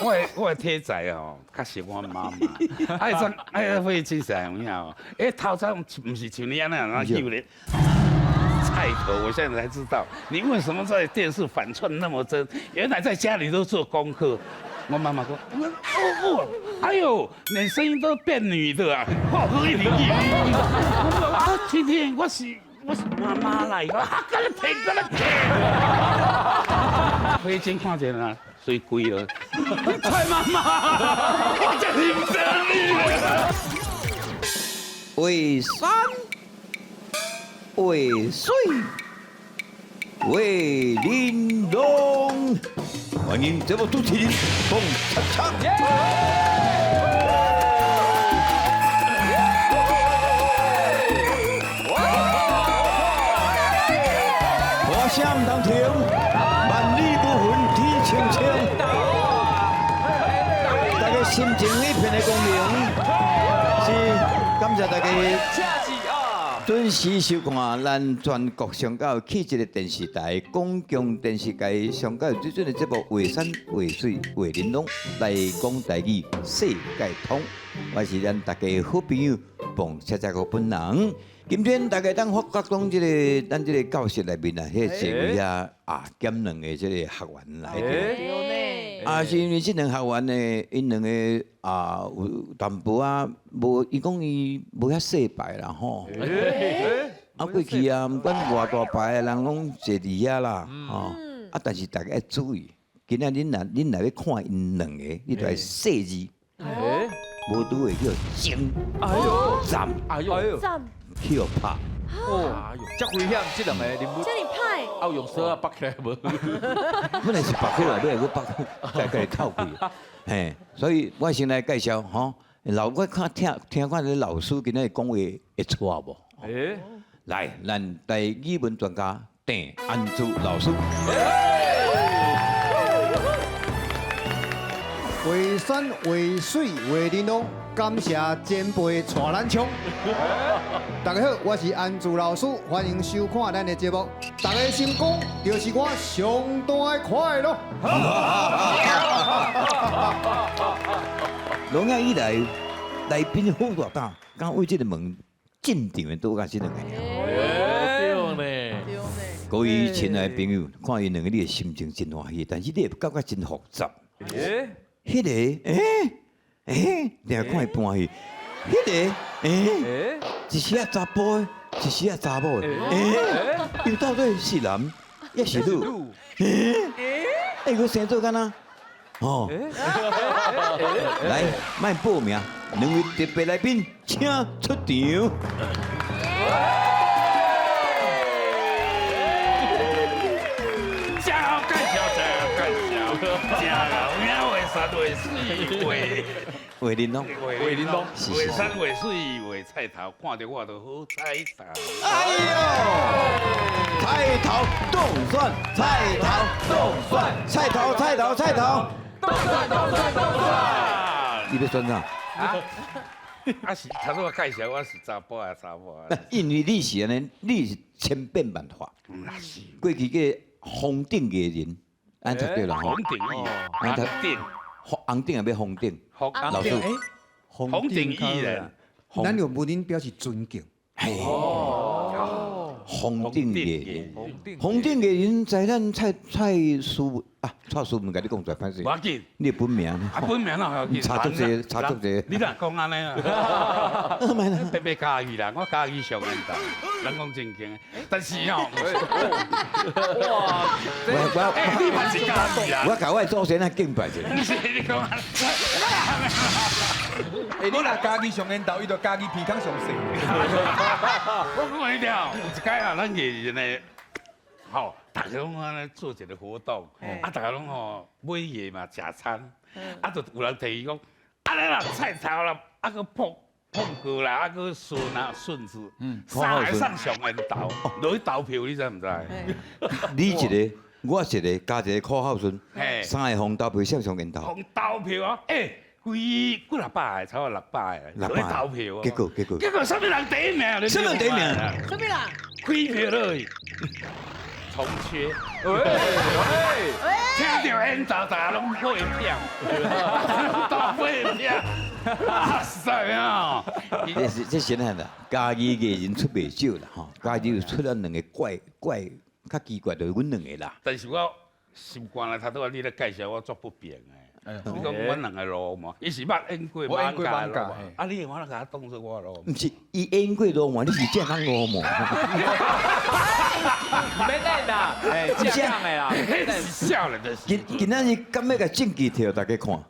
我的體材吼，較適合我媽媽。啊，陣啊，會真實有影哦。欸，頭早毋是像你按呢按呢咧。菜頭，我現在才知道，你為什麼在電視反串那麼真？原來在家裡都做功課。我媽媽說：哦哦，哎呦，你聲音都變女的啊！我一定啊，天天我是媽媽來的，啊，跟你騙，跟你騙。回真看見啊，水鬼了。蔡媽媽，我真是唔得你。畫山畫水畫玲瓏，歡迎節目主持人馮恰恰。歌聲毋通停，萬里無雲天青青。大家心情一片的光明，是感謝大家準時收看咱全國上較有氣質的電視台公共電視台上較有水準的節目《畫山畫水畫玲瓏》來講台語世界通，我是咱大家好朋友彭恰恰哥本人。今天大家當發覺講這個咱這個教室內面啊，彼個座位啊啊減兩個這個學員來著。啊，是因為這兩個學員呢，𪜶兩個啊有淡薄仔無，伊講伊無遐細牌啦吼。啊，過去啊，毋管偌大牌的人攏坐佇遐啦，吼。啊，但是大家愛注意，今仔恁若欲看𪜶兩個，你著愛細膩。無拄會叫精，哎呦，讚，哎呦，讚，去予拍。哦，遮危險，這兩個人物。這麼歹。啊，有用繩仔縛起來無？本來是縛起來，尾仔閣縛，再共伊透氣。嘿，所以我先來介紹吼，老我看聽聽看這老師今仔日講話會錯無？欸，來，咱台語文專家鄭安珠老師。畫山畫水畫玲瓏，感謝前輩帶咱衝。大家好，我是安珠老師，歡迎收看咱的節目。大家成功就是我上大的快樂。老影以來，來賓好大膽，敢為這個門進場的都甲這兩個。對呢，對呢。各位親愛的朋友，看𪜶兩個，你的心情真歡喜，但是你會感覺真複雜。彼個，欸欸，定看伊搬去，彼個，欸，一時仔查埔的，一時仔查某的，欸，伊到底是男抑是女？欸，欸，閣生做敢若，哦，來，莫報名，兩位特別來賓，請出場。真好介紹，真好介紹，真好。畫山畫水畫畫玲瓏，畫玲瓏，畫山畫水畫菜頭，看著我就好彩頭。哎呦，菜頭凍蒜，菜頭凍蒜，菜頭菜頭菜頭，凍蒜凍蒜凍蒜。你欲選啥？啊？啊是，頭拄我介紹我是查埔啊查某啊。因為你是按呢，你是千變萬化。是。過去個封頂藝人，按讀對啦吼。封頂，紅頂。紅頂抑欲封頂？老師，封頂藝人，咱用母語表示尊敬。哦，封頂藝人，封頂藝人在咱蔡蔡師啊，蔡師毋共你講出來，歹勢。無要緊。你的本名？啊，本名哪要緊？差足濟，差足濟。你若講按呢啊？別別嘉義啦，我嘉義上緣投，人講正經，但是哦，哇，我你嘛是嘉義啦。我共我的祖先啊敬拜一下。毋是你講按呢。欸，你若嘉義上緣投，伊就嘉義鼻孔上細。我講你聽，有一擺啊，咱藝人的，吼，大家攏按呢做一個活動，啊，大家攏吼每日嘛食餐，啊，就有人提議講，啊，咱若菜頭啦，啊，閣碰碰過啦，啊，閣順啊順子，三個送上緣投，落去投票，你知毋知？你一個，我一個，加一個柯孝順，三個予投票送上緣投。予投票啊！欸，幾幾若百個，差不多六百個，落去投票啊！結果結果結果啥物人第一名？啥物人第一名？啥物人？開票落去，蔡从缺。聽著緣投，大家攏會票，都會票。哇塞啊！這是哪啦？嘉義藝人出袂少啦，吼！嘉義有出了兩个怪怪較奇怪，就是阮兩个啦。但是我習慣啦，頭拄仔你咧介紹我足不便的。你講阮兩个路嘛，伊是捌演過我演過艋舺艋啊，你會我共當做我路？毋是，伊演過路嘛，你是正港路嘛？免演啦，哎，正港的啦。彼是少年的時。今仔日敢欲共證據摕予大家看？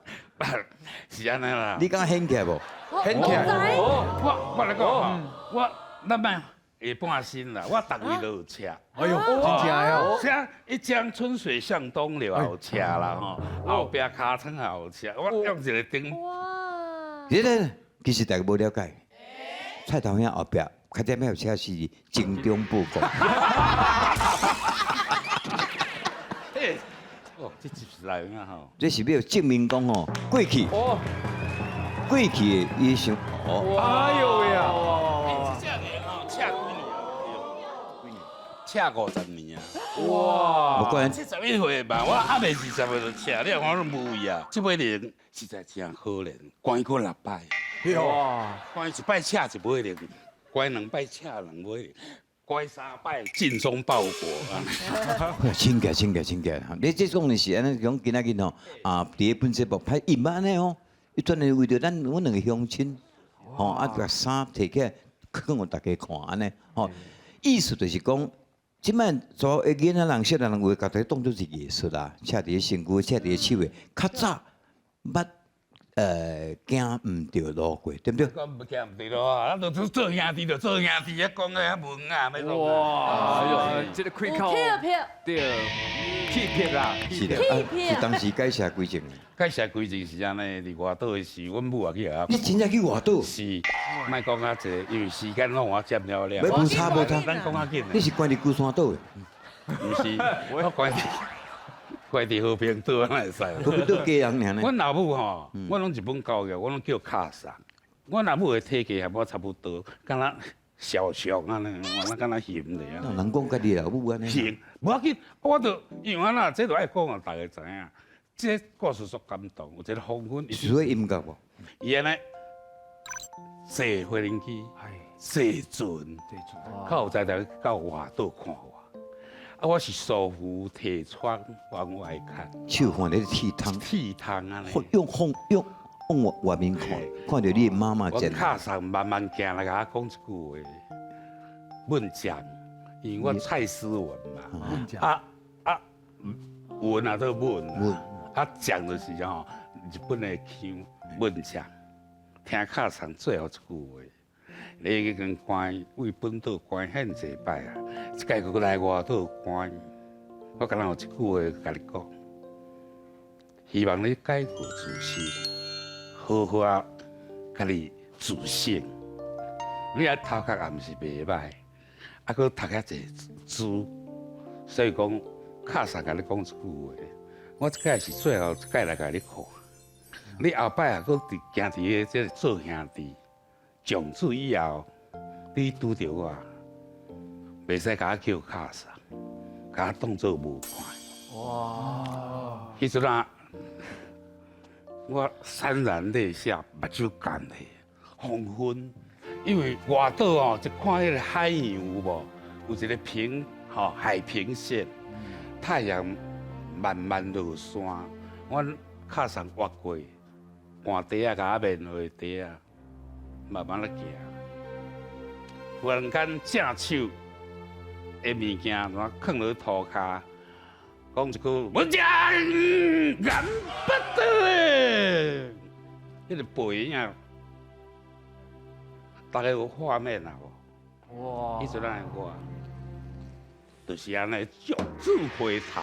是按呢啦。你敢顯起來無？顯起來。我來講吼，我咱莫下半身啦，我逐位都有車。哎呦，真正的哦。車一江春水向東流也有車啦吼，後壁尻川也有車，我用一個頂。哇！你咧，其實大家無了解，菜頭兄後壁較踮有車是精忠報國。哦，這集是來啊吼！這是欲證明講吼，過去，過去的伊想哦。哎呦喂啊！這個吼，車幾年啊？車50年啊！哇！無管71歲嘛，我還未20歲就車，你看我攏無位啊。這尾龍實在真可憐，關過6擺。哇！關一擺車一尾龍，關兩擺車兩尾龍。關三擺盡忠報國啊！請起請起請起！你這講的是按呢講，今仔日吼啊，佇咧本節目拍伊嘛按呢吼，伊專門為著咱阮兩个鄉親吼啊，共衫提起來，囥予大家看按呢吼。意思就是講，這擺所有囡仔人、少年人有的共當做是藝術啦，車佇咧身軀，車佇咧手的，較早捌。驚毋著路過，對毋對？講毋驚毋著路啊！咱就做兄弟，就做兄弟啊，講個遐文啊，欲創哇！這个開口，對，氣魄啦，是的，是當時改寫規則。改寫規則是按呢，佇外島的時，阮母也去予。你真正去外島？是，莫講較濟，因為時間攏予我佔了了。無差無差，咱講較緊。你是關佇龜山島的？毋是，我關。關佇和平島，哪會使？和平島家人爾呢。阮老母吼，我攏一本教育，我攏叫卡桑。阮老母的體格和我差不多，敢若小熊按呢，我敢若熊咧。人講家己老母按呢？是，無要緊，我就因為按怎，這就愛講予大家知影。這个故事足感動，有一个黃昏。是說音樂無？伊按呢坐飛行機，坐船，較有才調到外島看我。啊！我是手扶鐵窗往外看，手看咧鐵窗，鐵窗按呢，用風用往外面看，看著你的媽媽。我卡上慢慢行來，共我講一句話，問講，因為我蔡思文嘛，啊啊文啊都問，啊講就是講日本的腔，問講，聽卡上最後一句話。你已經關為本島關遐濟擺啊，這擺閣來外島關，我敢若有一句話共你講，希望你改過自新，好好啊，家己自省。你啊頭殼也毋是袂歹，啊閣讀遐濟書，所以講，較實共你講一句話，我這擺是最後一擺來共你看，你後擺啊閣佇行佇个這做兄弟。從此以後，你拄著我，袂使共我叫卡桑，共我當做無看。哇！彼陣啊，我潸然淚下，目睭乾咧，黃昏，因為外島哦，一看彼个海洋有無？有一个平吼海平線，太陽慢慢落山，阮卡桑越過，換袋仔共我面花袋仔。慢慢咧行，忽然間正手的物件，怎囥佇塗跤，講一句“文將頑不得”，彼个背影，大家有畫面啊無？哇！彼陣的我，就是按呢，壯志回頭，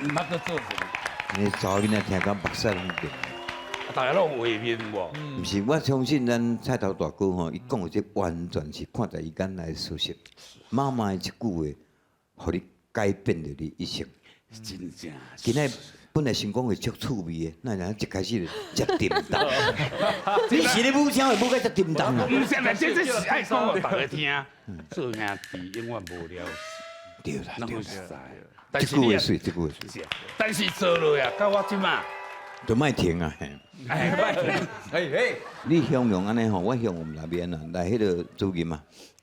毋捌閣做啥物。你查某囡仔聽講目屎攏變。大家攏有畫面無？毋是，我相信咱菜頭大哥吼，伊講的這完全是看在伊眼內事實。媽媽的一句話，予你改變著你一生。真正。今仔本來想講會足趣味的，哪會一開始就遮沉重？你是咧舞聲會舞甲遮沉重啊？毋是啦，這是愛講予大家聽。做兄弟永遠無了時。對啦，對啦。這句話媠，這句話媠。但是做落啊，到我這馬就莫停啊！哎，莫停！哎嘿，你形容按呢吼，我形容毋那邊啊，來彼个主任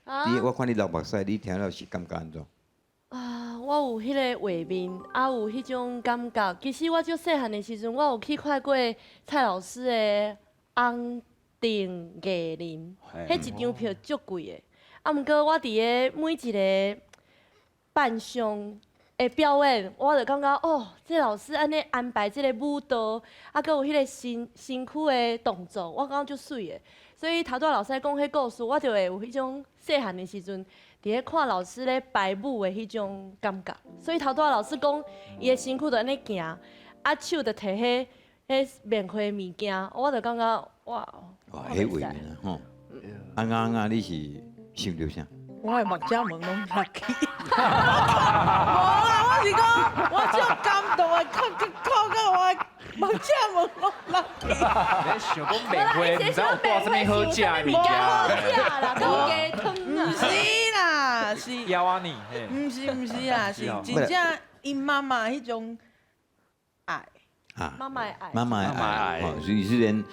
啊，你我看你流目屎，你聽了是感覺按怎？啊，我有彼个畫面，啊有彼種感覺。其實我足細漢的時陣，我有去看過蔡老師的《紅燈藝人》，彼一張票足貴的。啊，毋過我佇咧每一个扮相的表演，我就感覺哦，這老師按呢安排這个舞蹈，啊，閣有彼个身軀的動作，我感覺足媠的。所以頭拄仔老師講彼故事，我就會有彼種細漢的時陣，佇咧看老師咧排舞的彼種感覺。所以頭拄仔老師講，伊的身軀就按呢行，啊手就提彼面花物件，我就感覺哇！哇，彼畫面啊，吼！啊啊啊！你是想著啥？我的目睭毛攏甩去。無啦，我是講，我足感動的，哭哭哭到我的目睭毛攏甩去。你想講面花，毋知有帶啥物好食的物件？好食啦，閣有雞湯啊！毋是啦，是。枵仔呢？毋是毋是啦，是真正𪜶媽媽彼種愛。啊，媽媽的愛，媽媽的愛，吼，所以雖然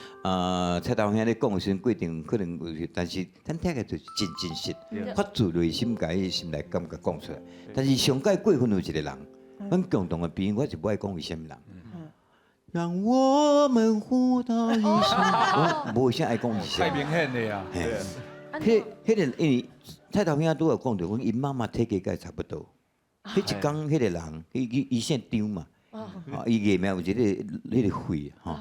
蔡頭兄咧講的時陣過程可能有，但是咱聽起來就是真真實，發自內心共伊心內感覺講出來。但是上蓋過分有一個人，阮共同的朋友，我就無愛講伊啥物人。讓我們互道一聲，我無啥愛講伊啥。太明顯的啊！彼彼个因為蔡頭兄拄有講著，講𪜶媽媽體格佮伊差不多。彼一工彼个人，伊伊伊姓張嘛。哦，伊藝名有一个彼个慧吼。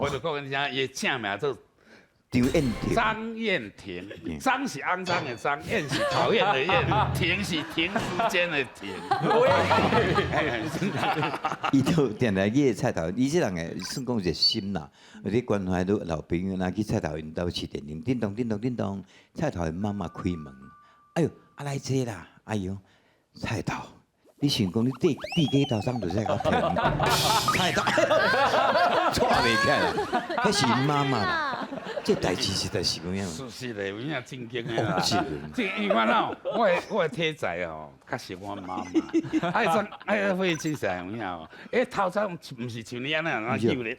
我就講你聽，伊正名做張燕婷。張燕婷，張是骯髒的髒，燕是討厭的厭，婷是停時間的停。伊就定來去菜頭，伊這人的算講熱心啦，有咧關懷到老朋友，若去菜頭𪜶兜飼電鈴，叮咚叮咚叮咚，菜頭𪜶媽媽開門，哎喲，啊來坐啦，哎喲，菜頭。你想講你地地雞頭上就使較平，菜頭，錯袂起來，彼是媽媽啦，這代誌實在是咁樣。事實的，有影正經的啦。是。這因為我喏，我的體材哦，較像我媽媽。啊，陣啊，會真實有影哦。欸，頭早毋是像你按呢按呢咧。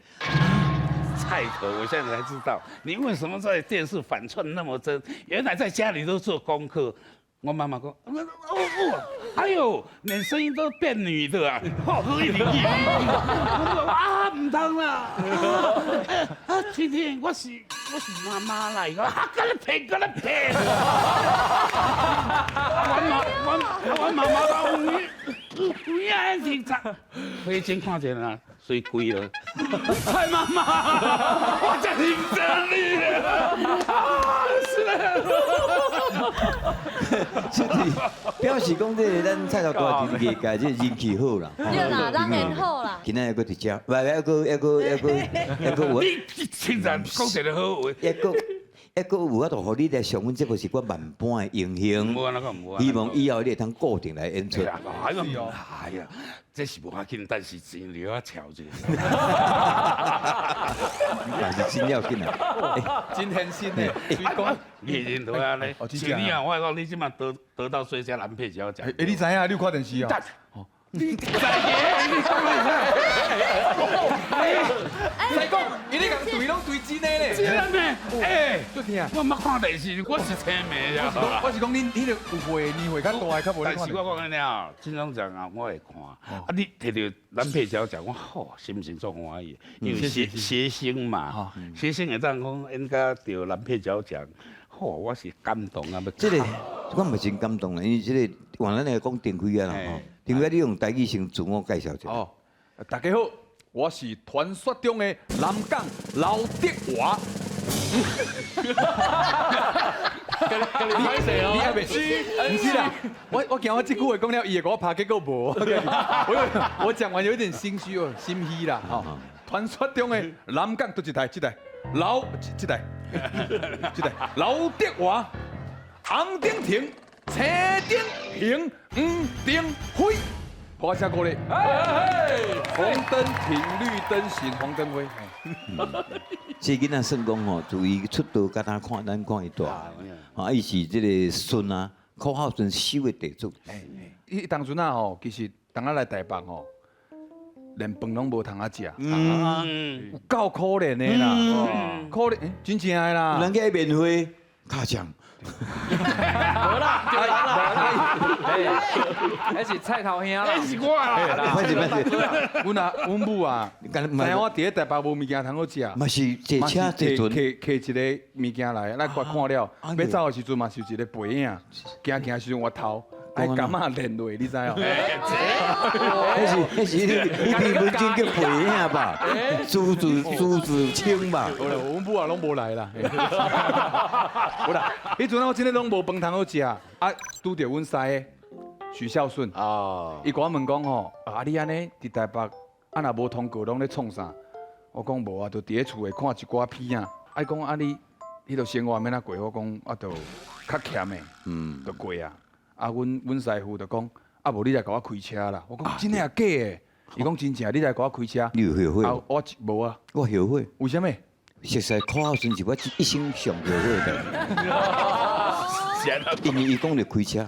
菜頭，我現在才知道，你為什麼在電視反串那麼真？原來在家裡都做功課。我媽媽講，哦哦，哎呦，連聲音都變女的啊！我一直記，我啊毋通啦，啊婷婷，我是媽媽來個，啊，佮你騙，佮你騙！我媽媽講，有影是啥？火真看見啊，水歸了。蔡媽媽，我真認真你啊！是的。表示講這个咱菜頭大佇藝界這人氣好啦，對啦，人緣好啦。今仔猶閣佇遮，唔係，猶閣猶閣猶閣猶閣有。你現在講一个好話。猶閣猶閣有法度予你來上阮這部是我萬般的榮幸。希望以後你會通固定來演出。哎呀，哎呀，這是無要緊，但是錢留我翹者。但是真要緊啊！真現實的，藝人都按呢。像你啊，我講你這馬得到最佳男配角獎。欸，你知影？你有看電視啊？你在嘅，你講一下。再講，伊咧共對攏對真的咧。真的？欸，足疼。我毋捌看電視，我是青迷呀。我是講，恁彼个有歲年歲較大的較無。但是我講你啊，這種獎啊，我會看。啊，你提著男配角獎，我好心情足歡喜，因為諧星嘛，諧星會當講演甲著男配角獎，好，我是感動啊！這个我嘛真感動啦，因為這个換咱來講丁輝啊啦吼，丁輝你用台語先自我介紹一下。哦，大家好，我是傳說中的南港劉德華。你還袂知？毋是啦，我驚我這句話講了，伊會共我拍，結果無。我講完有點心虛哦，心虛啦。吼，傳說中的南港佗一台，這台劉這台，這台劉德華，紅燈停，青燈行，黃燈飛。我寫過咧，紅燈停，綠燈行，黃燈飛。這囡仔算講吼，自伊出道佮咱看，咱看伊大，吼，伊是這个孫啊，柯孝順收的弟子。彼當陣啊吼，其實當我來台北吼，連飯攏無通啊食，有夠可憐的啦，可憐，真正的啦。人家免費尻槍。無啦，對啦，那是菜頭兄啦，那是我啦，不是不是，阮阿阮母啊，知影我佇咧台北無物件通好食，嘛是坐車坐船，摕摕一個物件來，咱看看了，欲走的時陣嘛是有一個背影，行行時陣我頭。愛柑仔連落，你知哦？彼是彼篇文章叫背影吧？朱自朱自清吧？阮母啊，攏無來啦。有啦，彼陣我真的攏無飯通好食，啊，拄著阮師的許孝順，伊共我問講吼，啊你按呢佇台北，啊若無通告攏咧創啥？我講無啊，就佇咧厝內看一寡片啊。啊伊講啊你，彼個生活欲按怎過？我講啊，就較儉的，就過啊。啊，阮師傅就講，啊無你來共我開車啦。我講真的抑假的？伊講真正，你來共我開車。你有後悔？啊，我無啊。我後悔。為啥物？熟似柯孝順是我一生上後悔的。因為伊講著開車，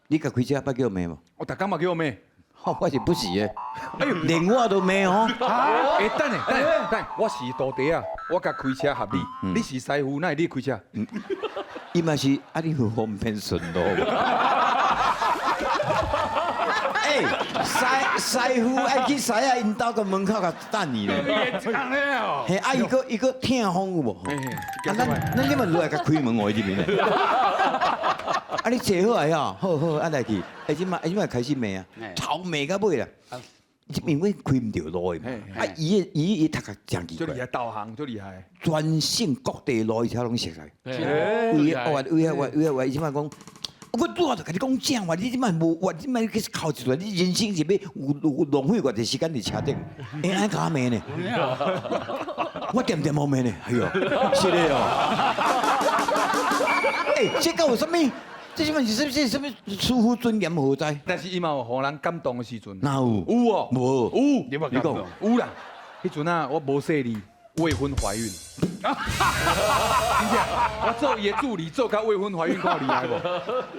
你共開車捌叫罵無？我逐工嘛叫罵。我是不是的？連我都罵吼。欸，等下，等下，等下，我是徒弟啊，我共開車合理。你是師傅，哪會你開車？伊嘛是啊，你有方便順路。欸，師傅愛去師仔𪜶兜個門口共等伊咧。嘿，啊，伊閣伊閣聽風有無？啊，咱這麼落來共開門予伊入面咧。啊，你坐好啊，好好啊來去。欸，這擺這擺開始罵啊，頭罵到尾啦。因為開毋著路的嘛，啊，伊伊伊讀較誠奇怪，足厲害，導航足厲害，全省各地路伊車攏熟來，位遐挖，位遐挖，位遐挖，伊這擺講，我拄仔就共你講正話，你這擺無，我這擺去哭一段，你人生是欲有浪費偌濟時間佇車頂，會按共我罵呢？我恬恬予罵呢，哎喲，是的哦。欸，這敢有啥物？這啥物是啥啥物師傅尊嚴何在？但是伊嘛有予人感動的時陣。哪有？有哦，無？有，你講有啦。彼陣啊，我無細膩，未婚懷孕。真正，我做伊的助理做到未婚懷孕，看厲害無？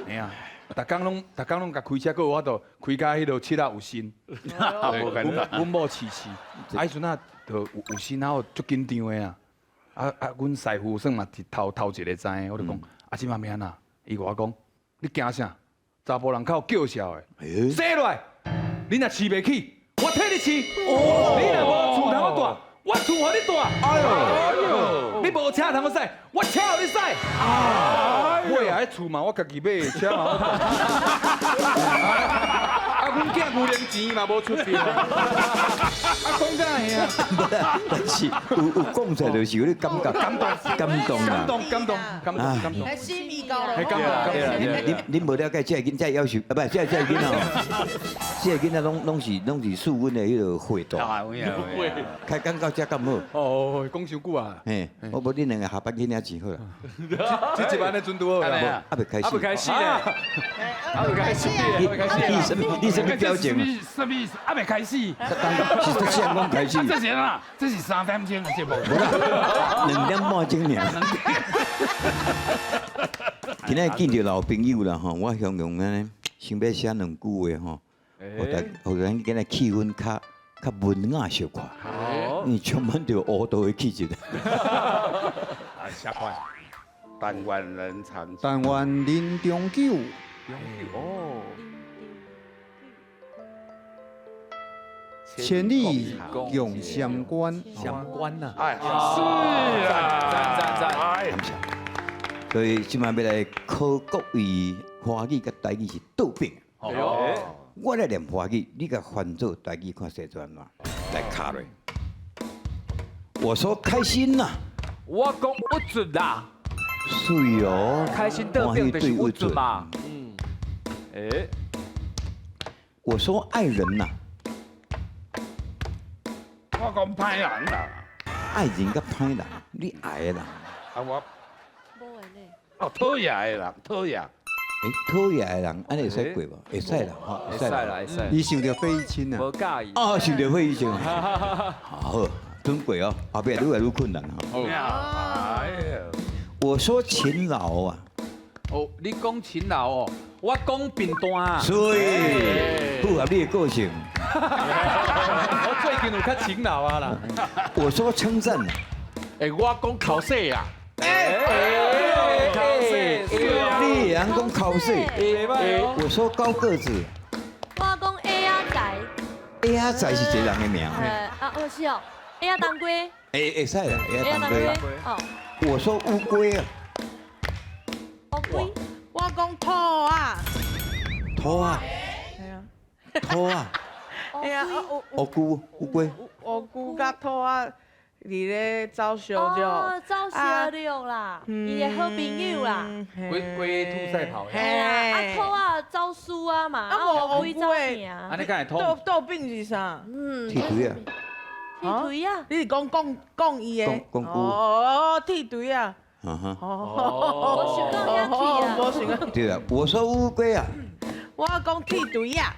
嘿啊，逐工攏逐工攏共開車，閣有法度開甲彼落七仔有身。阮某飼飼，啊，彼陣啊，就有身啊，足緊張的啊。啊啊，阮師傅算嘛是頭頭一個知的，我就講，啊，這擺欲按怎？伊共我講。你驚啥？查埔人較有叫囂的，生落來，你若飼袂起，我替你飼。你若無厝通好住，我厝予你住。哎喲，你無車通好駛，我車予你駛。哎喲，啊，彼厝嘛，我家己買，車嘛我。啊，阮囝牛奶錢嘛無出著。啊，講啥兄？但是有講出來就是有咧感覺，感動，感動啦，感動，感動，感動，感動。心意到了。感動，感動。恁無了解這個囡仔夭壽，啊，不，這個囡仔，這個囡仔攏是屬阮的彼個血大。開講到這咁好。哦，講傷久啊。嘿，我無恁兩個下班去領錢好啦。這一班咧準拄好啦。還未開始。還未開始咧。還未開始。你什麼？你什麼表情？什麼意思？還未開始。是這剛剛開始。這是哪？這是3點鐘的節目。2點半鐘爾。今仔見著老朋友啦吼，我形容按呢，想欲寫兩句話吼，予咱今仔氣氛較文雅小可，因為充滿著舞蹈的氣質。啊，下款。但願人長久。但願人長久。哦。千里共嬋娟。嬋娟呐。哎，是啊，讚讚讚。感謝。所以這擺欲來考各位華語佮台語是倒反。我來念華語，你共翻做台語看寫做按怎？來卡落。我說開心呐。我講鬱卒啦。水哦。開心倒反就是鬱卒嘛。嗯。欸。我說愛人呐。我講歹人啦。愛人佮歹人，你愛的人。啊我。哦，討厭的人，討厭。欸，討厭的人，按呢會使過無？會使啦，吼，會使啦，會使。伊想著費玉清啊。無佮意。哦，想著費玉清。好，準過哦，後壁愈來愈困難吼。哎呀。我說勤勞啊。哦，你講勤勞哦，我講貧惰。所以符合你的個性。我最近有較勤勞啊啦。我說稱讚。欸，我講剾洗啊。剾洗，你會曉講剾洗？我說高個子。我講矮仔仔。矮仔仔是一個人的名。啊，哦是哦，矮仔當歸。會會使啦，矮仔當歸。哦。我說烏龜啊。烏龜。我講兔啊。兔啊。係啊。兔啊。哎呀，烏龜，烏龜。烏龜佮兔仔佇咧走相著。哦，走相著啦，伊的好朋友啦。龜龜兔賽跑。嘿啊，啊兔仔走輸啊嘛，啊烏龜走贏。啊你敢會通？豆餅是啥？嗯。鐵錘啊。鐵錘啊！你是講講講伊的？講講哦，鐵錘啊。哦。無想到遐去啊。無想到。對啊，我說烏龜啊。我講鐵錘啊。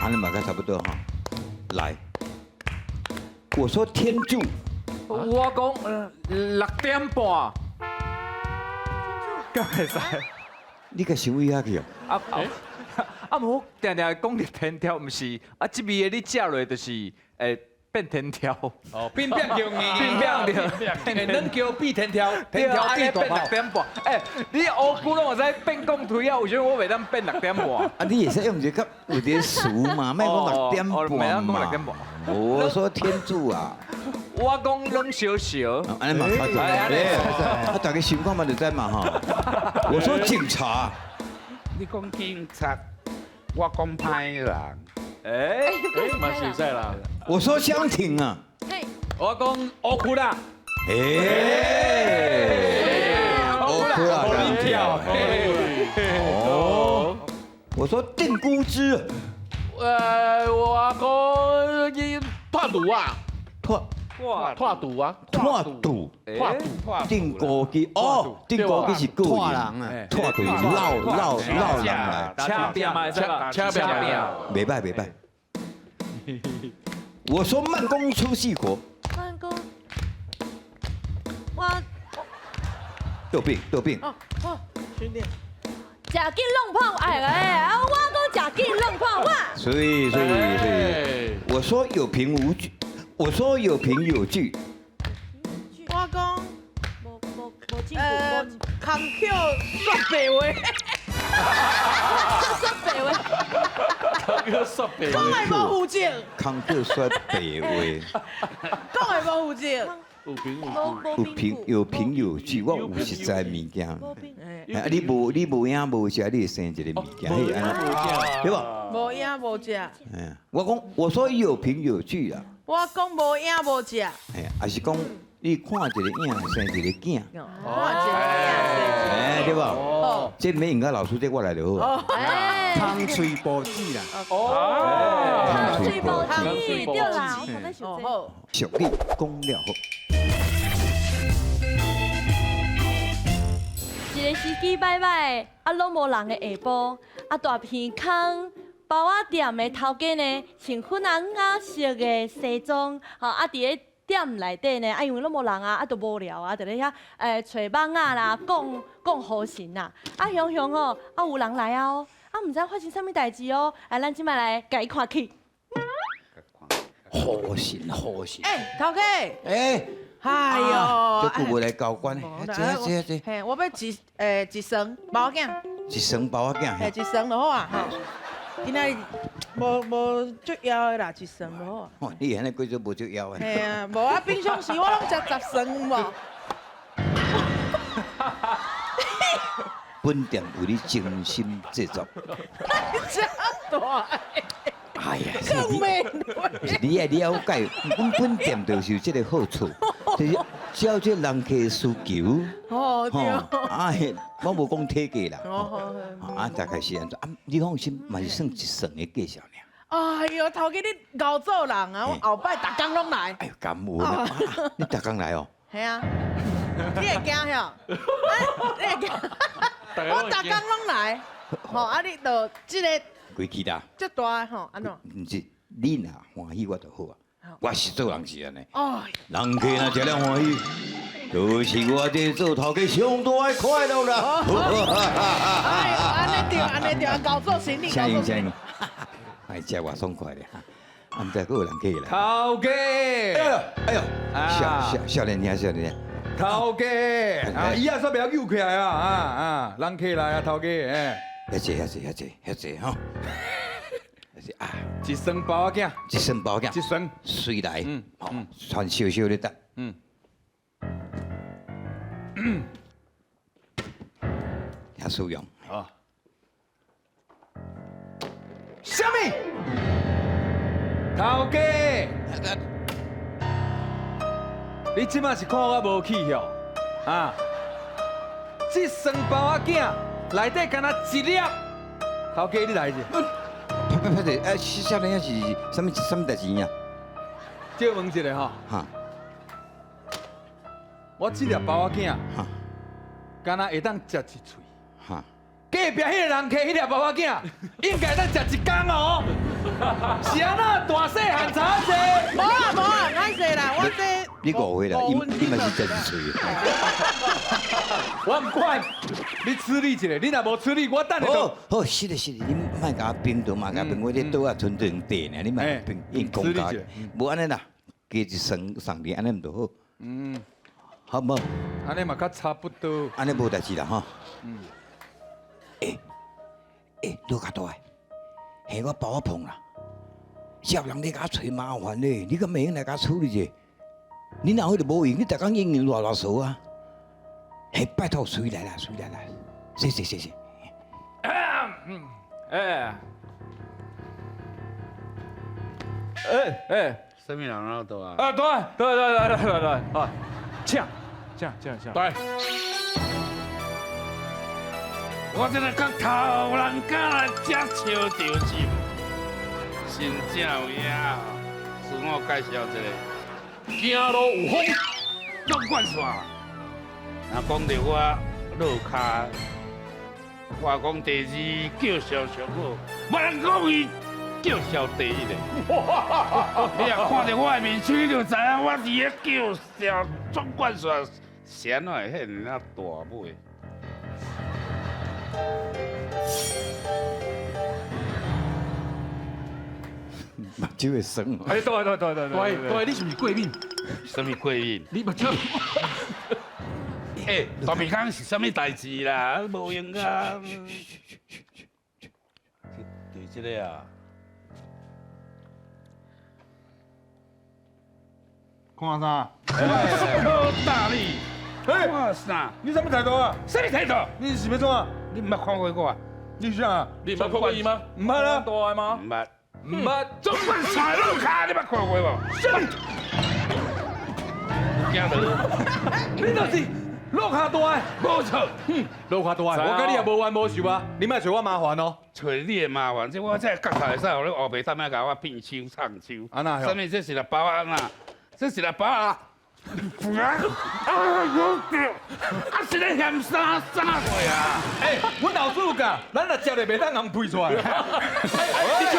按呢嘛，差不多哈。來，我說天助。我講6點半。敢會使？你個想位遐去哦？啊啊！無定定講著天柱，毋是啊？這味的你食落就是會變天柱。哦，變變叫硬，變變著，軟橋變天柱，天柱變大炮。6點半。欸，你烏龜攏會使變講推啊？為啥我袂當變六點半？啊，你會使用一個較有一個詞嘛，莫講六點半嘛。六點半。我說天助啊！我講冷燒燒。按呢嘛差啊，大家想看嘛就知嘛吼。我說警察。你講警察，我講歹人。欸，嘛是會使啦。我說相挺啊。我講烏龜啦。欸，烏龜啦，跳。哦，我說定孤枝。我講伊脫肚啊。脫。脫肚啊。脫肚。脫肚。定孤枝哦，定孤枝是個人啊，脫肚是老老老人來。車拼嘛會使啦，車拼。袂歹袂歹。我說慢工出細活。慢工，我豆餅豆餅。哦哦，兄弟。食緊弄胖，哎哎，我講食緊弄胖，我。所以所以所以，我說有憑無據，我說有憑有據。我講，無無無證據，空口說白話。說白話。空口說白話。講的無負責。空口說白話。講的無負責。有憑有憑有憑有據，我有實在物件。啊，你無影無食，你會生一個物件，彼按呢，對無？無影無食。哎，我講我說有憑有據啊。我講無影無食。哎，還是講你看一個影，生一個囝。看一個影，生一個。哎，對無？哦。這免用甲老師這我來就好。哦。空喙步子啦。哦。空喙步子，對啦，我剛才想這。俗語講了好。一個時機歹歹，啊，攏無人的下晡，啊，大鼻空包仔店的頭家呢，穿粉紅仔色的西裝，吼，啊，佇咧店內底呢，啊，因為攏無人啊，啊，就無聊啊，佇咧遐揣網仔啦，講講好神啦，啊，雄雄哦，啊，有人來啊哦，啊，毋知發生啥物代誌哦，啊，咱這擺來共伊看去。好神好神。欸，頭家。欸。哎呦，這久無來交關，這這這。嘿，我欲一雙包仔餅。一雙包仔餅。嘿，一雙就好啊。今仔日無無足枵的啦，一雙就好啊。哦，你按呢叫做無足枵的。嘿啊，無啊，平常時我攏食10雙無。本店為你精心製作。遮大。哎呀，是你愛了解，阮本店就是有這個好處，就是照這人客需求，哦對，啊，我無講體價啦，啊，大概是按怎，啊，你放心，嘛是算一算的價數爾。哎呦，頭家你𠢕做人啊，我後擺逐工攏來。哎呦，感恩啊！你逐工來哦。嘿啊，你會驚吼？你會驚？我逐工攏來，吼啊！你就這個。規氣啦，這大吼，按怎？毋是，你若歡喜我就好啊。我是做人是按呢。哦。人客若食了歡喜，就是我這做頭家上大的快樂啦！哎，按呢對，按呢對，搞做生意，請用請用，哎，食偌爽快咧！啊，毋知閣有人客來。頭家，哎呦，哎呦，少少少年兄，少年兄。頭家，啊，椅仔煞袂曉扭起來啊啊啊！人客來啊，頭家，哎。遐濟遐濟遐濟遐濟吼，遐濟啊！一雙包仔餅，一雙包仔餅，一雙隨來，吼，穿小小咧等。遐使用。啊。啥物？頭家，你這馬是看我無氣吼？啊！這雙包仔餅內底敢若一粒，頭家你來者。歹歹歹者，哎，少年兄是啥物啥物代誌啊？借問一下吼。哈。我這粒包仔餅，敢若會當食一喙。哈。隔壁彼個人客彼粒包仔餅，應該會當食一工哦。是按怎大細漢差濟？無啊無啊，歹勢啦，我這你誤會啦，伊伊嘛是食一喙。我毋管，你處理一下，你若無處理，我等下就。好，好，是的，是的，你莫共我冰糖，莫共我冰，我這桌仔剩剩塊爾，你莫冰，因講價，無按呢啦，加一雙送你，按呢毋就好。嗯，好無？按呢嘛較差不多。按呢無代誌啦，吼。嗯。欸欸，落較大，係我包仔碰啦，有人咧共我揣麻煩咧，你敢袂用來共我處理者？你若有就無用，你逐工應應偌偌嗦啊！嘿，拜託，隨來啦，隨來啦，謝謝謝謝。哎，哎哎，啥物人老大啊？啊，對對對對對對對，啊，請請請請。對。我這个角頭人敢來遮笑著是，真正有影。自我介紹一下，行路有風，總冠線。若講著我落跤，我講第二叫囂上好，無人講伊叫囂第一咧。你若看著我的面相，你就知影我佇咧叫囂總冠線是按怎會遐爾大尾。目睭會酸。哎，對對對對對對，你是毋是過敏？啥物過敏？你目睭。欸，大鼻孔是啥物代誌啦？無閒啊。就這个啊。看啥？好大力！看啥？你啥物態度啊？啥物態度？你是欲創啊？你毋捌看過我？你是啥？你毋捌看過伊嗎？毋捌啊。大的嗎？毋捌。毋捌。總冠線落跤，你捌看過無？啥物？驚到？你就是落跤大的。無錯。哼，落跤大的，我佮你也無冤無仇啊，你莫揣我麻煩哦。揣你的麻煩，這我這角頭會使予你烏白踮遐共我變手唱手。按怎？啥物？這是粒包仔哪？這是粒包仔。啊！啊！啊！是咧嫌啥啥货啊？欸，阮老師有教，咱若食咧袂當尪屁出來。你喜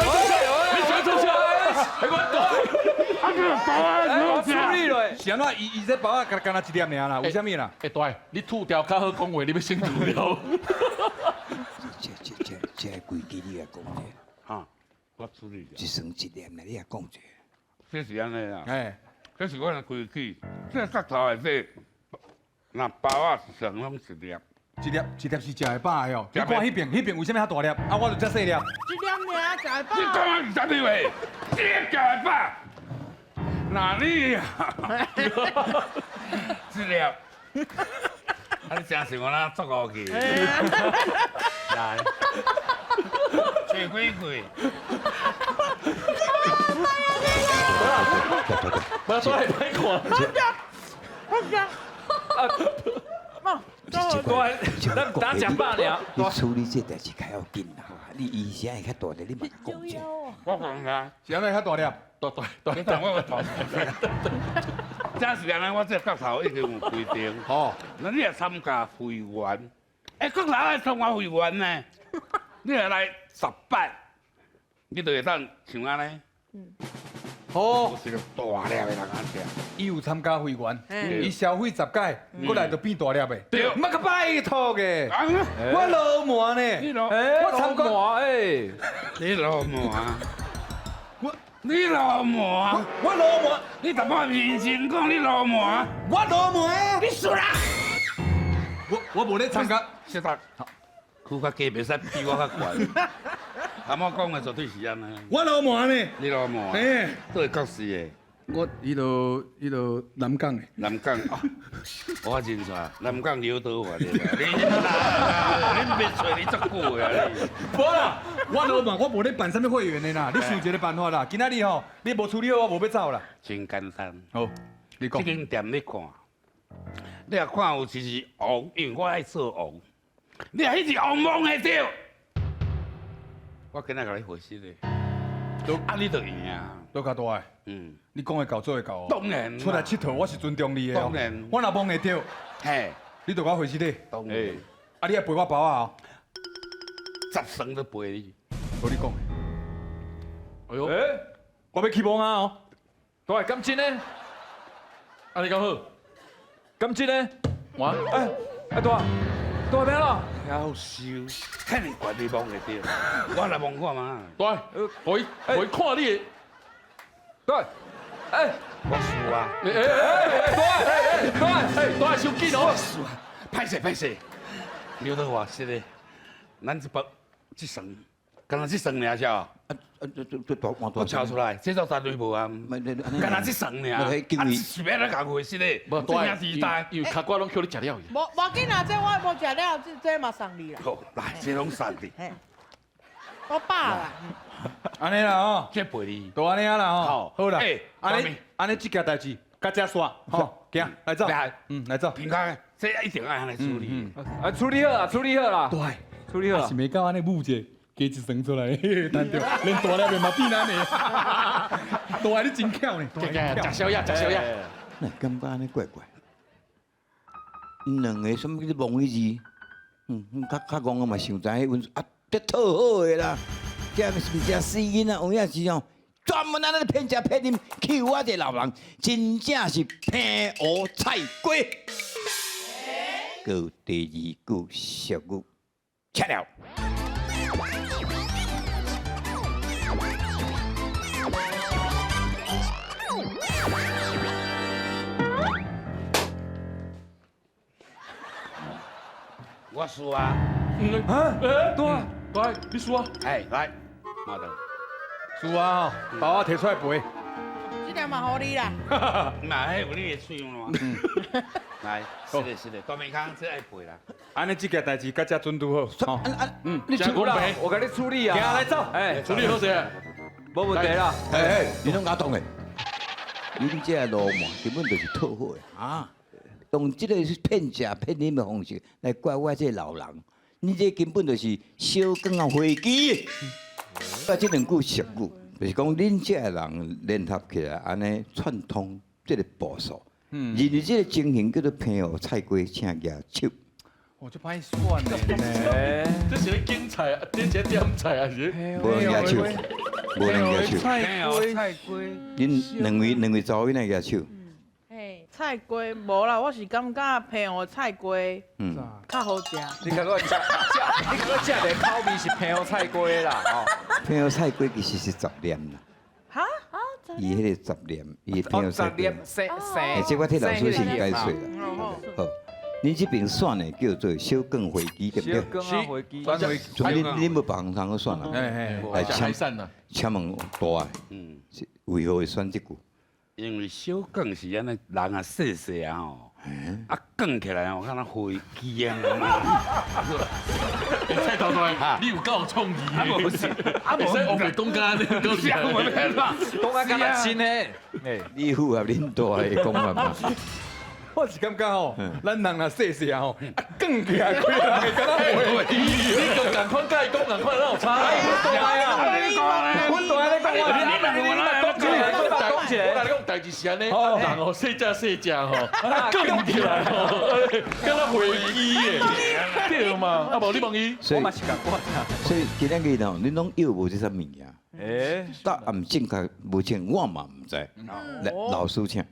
歡做啥？你喜歡做啥？欸，我大。啊！這個包仔，我處理落。是按怎？伊伊這包仔敢若一粒爾啦？為啥物啦？欸，大，你吐掉較好講話，你欲先吐掉。這這這這規矩你來講者。哈，我處理。一雙一粒，你來講者。這是按呢啦。欸。這是阮的規矩，這角頭內底，若包仔上攏一粒，一粒一粒是食會飽的哦。你看彼邊，彼邊為啥物較大粒？啊，我就遮細粒。一粒爾食會飽。你講的是啥物話？一粒食會飽？哪裡啊？一粒，啊你真是我那作乌去。來，揣幾塊？不要出來拍看。好食，好食。對，咱打食飽爾。你處理這代誌較要緊啦，你伊聲會較大粒，你嘛講者。我講啥？是按怎較大粒？大大大。你等我個頭。這是按呢，我這角頭已經有規定。吼，那你若參加會員，欸，國頭愛參加會員呢，你若來十擺，你就會當像按呢。嗯。哦，我是个大粒的人啊食。伊有参加会员，伊消费10届，过来就变大粒的。对莫阁拜托的，我老麻呢，你老，我参加，哎，你老麻，我你老麻，我老麻，你淡薄面前讲你老麻，我老麻，你输啦！我无咧参加。小达，区较低，袂使比我较悬。阿妈讲的绝对是按呢。我老麻呢，你老麻，哎，都会国事的。我伊就南港的。南港哦，我认出来，南港刘德华对吧？你你别揣你足久的啊你。无啦，我老麻，我无咧办啥物会员的啦，你想一个办法啦。今仔日吼，你无处理好，我无欲走啦。真简单。好，你讲。这间店你看，你若看有一是王，因为我爱做王。你若彼是王摸会著，我今仔共你回释的。啊，你就赢啊。都较大的。嗯。你讲会到做会到哦。当然。出来𨑨迌，我是尊重你的哦。当然。我若摸会著，嘿，你就共我回释的。当然。啊，你爱赔我包仔哦。 10双都赔你。无你讲的。哎呦，我欲起摸啊哦。大，敢真的？按呢敢好？敢真的？哇，哎，哎大，大咩咯？夭寿，肯定绝对摸会著。我来摸看嘛。大，予伊看你的。对，哎，我输啊！哎哎哎，大，哎大，哎大，伤紧哦。我输啊！歹势歹势，刘德华是的，咱这包这双，敢若这双尔是啊？啊，这大我抄出来，这做绝对无啊。敢若这双尔，啊，是欲来共回事咧？无大，是大，因为跤骨拢叫你食了。无无紧啦，这我无食了，这嘛送你啦。好，来，这拢送你。我饱啦。按呢啦吼，这赔你，就按呢啦吼。好啦，按呢按呢这件代志，到这煞，吼，行，来走，嗯，来走。平开，这一定爱按呢处理。啊，处理好啦，处理好啦。对，处理好。是袂到按呢舞者。加一双出来，单调，连大粒的嘛变按呢。大你真巧呢，食宵夜，食宵夜。那感觉按呢怪怪。𪜶两个啥物叫做摸彼字？较较戆的嘛想知影，阮啊，这套好的啦，这毋是死囡仔，有影是哦，专门按呢骗食骗啉，欺负我这个老人，真正是平湖菜鸡。阁有第二句俗语，切了。我输啊！啊？对对，你输啊！哎，来，马德，输啊！包仔提出来赔。这条嘛予你啦。嘛，彼有你的喙嘛。来，是的，是的，大明康这爱赔啦。按呢这件代志到这准拄好。你处理，我共你处理啊。行来走，哎，处理好势，无问题啦。哎，你拢敢动的？恁这老麻根本就是套好的啊！用这个骗食骗啉的方式来怪我这个老人，你这根本就是小光仔飞机。啊，这两句俗语，就是讲恁这个人联合起来，按呢串通这个步数，认为这个情形叫做平湖菜鸡，请举手。我就歹选的，这是咧拣菜啊，这是点菜还是？无人举手，无人举手。菜鸡，菜鸡。恁两位查某囡仔举手。菜鸡无啦，我是感觉平湖菜鸡较好食。你感觉食食，你感觉食的口味是平湖菜鸡啦，哦。平湖菜鸡其实是杂念啦。哈？伊彼个杂念，伊平湖菜鸡。生生。欸，这我替老师先解释啦。好，恁这边选的叫做小光飞机，对不对？小光飞机。所以恁无别通去选啦。来，请问大，为何会选这句？因为小光是按呢人啊细细啊吼，啊卷起来吼，敢若飞机啊。蔡头大，你有够创意的。啊无是，啊无使乌白讲甲按呢，讲讲啊敢若真的。你符合恁大的讲法吗？我是感觉吼，咱人若细细吼，啊，卷起来规人会敢若飞机。你讲仝款，佮伊讲仝款，哪有差？对啊，你讲咧，阮大咧讲话，你讲起来，讲起来，我共你讲，代志是按呢，人吼细只细只吼，啊卷起来吼，敢若飞机的，对嘛？啊无你问伊，所以，所以今仔日吼，恁拢药无这啥物件，答案正確無正，我嘛毋知。來，老師請。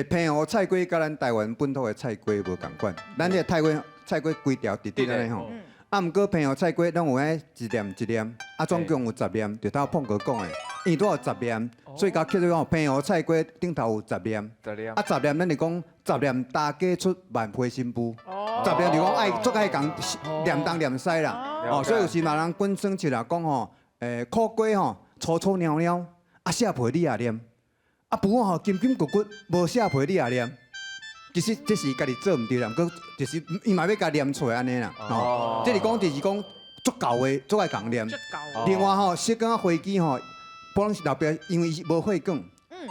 澎湖菜粿佮咱台灣本土的菜粿無仝款，咱這個菜粿菜粿規條直直按呢吼。啊，毋過澎湖菜粿攏有按一粒一粒，啊，總共有十粒，就頭碰哥講的，因為拄有十粒，所以共叫做講澎湖菜粿頂頭有十粒。十粒。啊，十粒咱就講十粒大家出萬皮新婦，十粒就講愛足愛共念東念西啦。哦，所以有時嘛人滾耍笑啦，講吼，苦瓜吼粗粗貓貓，啊，寫皮你也念。啊，布吼金金骨骨，無寫皮你也念。其實這是家己做毋對啦，毋過就是伊嘛欲共念出來按呢啦。哦，這是講就是講足夠的，足愛共念。另外吼，小港仔飛機吼，本來是老爸，因為伊無血管，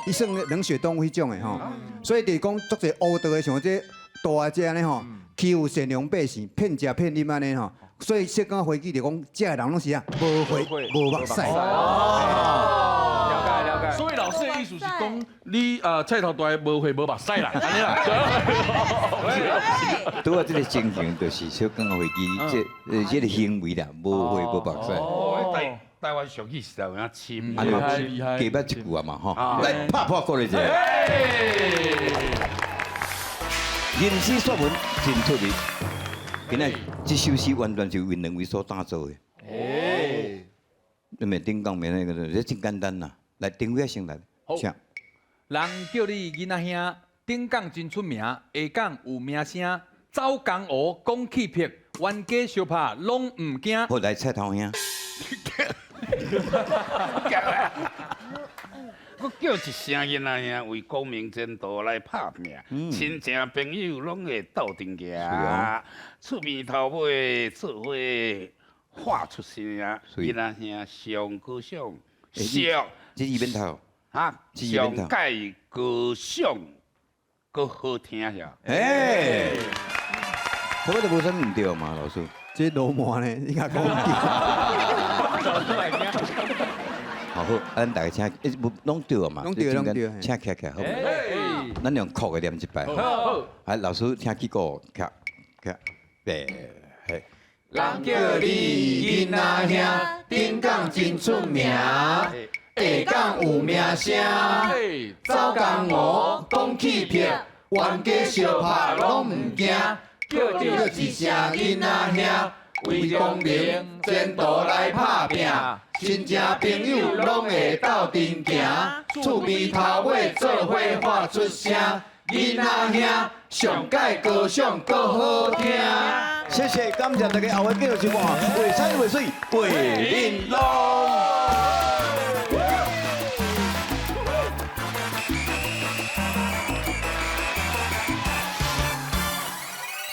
伊算冷血動物彼種的吼，所以就是講足濟烏道的，像這大阿姐按呢吼，欺負善良百姓，騙食騙飲按呢吼，所以小港仔飛機就講，這的人攏是啊，無血無目屎。所以老師的意思是講，你啊菜頭大無血無目屎啦，按呢啦。拄仔這個情形就是小港仔飛機，這個行為啦，無血無目屎。哦，台灣俗語實在有影深。啊，加捌一句啊嘛吼，來拍破鼓勵一下。吟詩作文真出名，今仔這首詩完全是為兩位所打造的。你咪頂講面那個，這真簡單啦。來，定位先來，請。人叫你囡仔兄，頂港真出名，下港有名聲，走江湖講氣魄，冤家相拍攏毋驚。好，來菜頭兄。閣叫一聲囡仔兄，為光明前途來拍拼，親情朋友攏會鬥陣行，出面頭尾做伙喊出聲，囡仔兄上高尚，俗。這伊免頭，哈，上蓋高尚，閣好聽是。哎，這個就無啥毋對嘛，老師。這老麻呢，應該講毋對。好好，咱大家請，無攏對嘛？攏對，攏對。請起來好。咱用哭的念一擺。好。啊，老師請幾個，起起，嘿。人叫你囡仔兄，頂港真出名。下港有名聲，走江湖講氣魄，冤家相拍攏毋驚。叫一聲囡仔兄，為光明前途來拍拼，親情朋友攏會鬥陣行，厝邊頭尾做伙喊出聲，囡仔兄上蓋高尚閣好聽。謝謝，感謝大家，後位繼續收看《畫山畫水畫玲瓏》。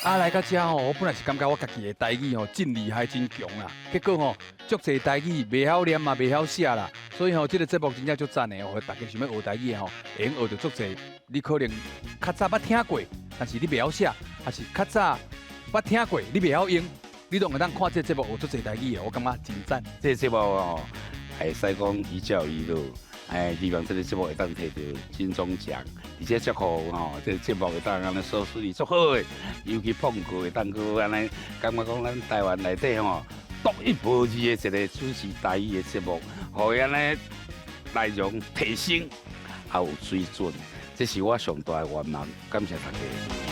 啊，來到遮吼，我本來是感覺我家己的台語吼真厲害、真強啦，結果吼足濟台語袂曉念嘛，袂曉寫啦，所以吼這個節目真正足讚的哦，大家想欲學台語的吼，會用學著足濟。你可能較早捌聽過，但是你袂曉寫，還是較早捌聽過，你袂曉用，你攏會當看這個節目學足濟台語的，我感覺真讚。這個節目哦，會使講寓教於樂。哎，希望這個節目會當摕著金鐘獎，而且祝福吼，這個節目會當按呢收視率足好的，尤其碰過會當閣按呢，感覺講咱台灣內底吼獨一無二的一個主持台語的節目，予伊按呢內容提升，也有水準，這是我上大的願望。感謝大家。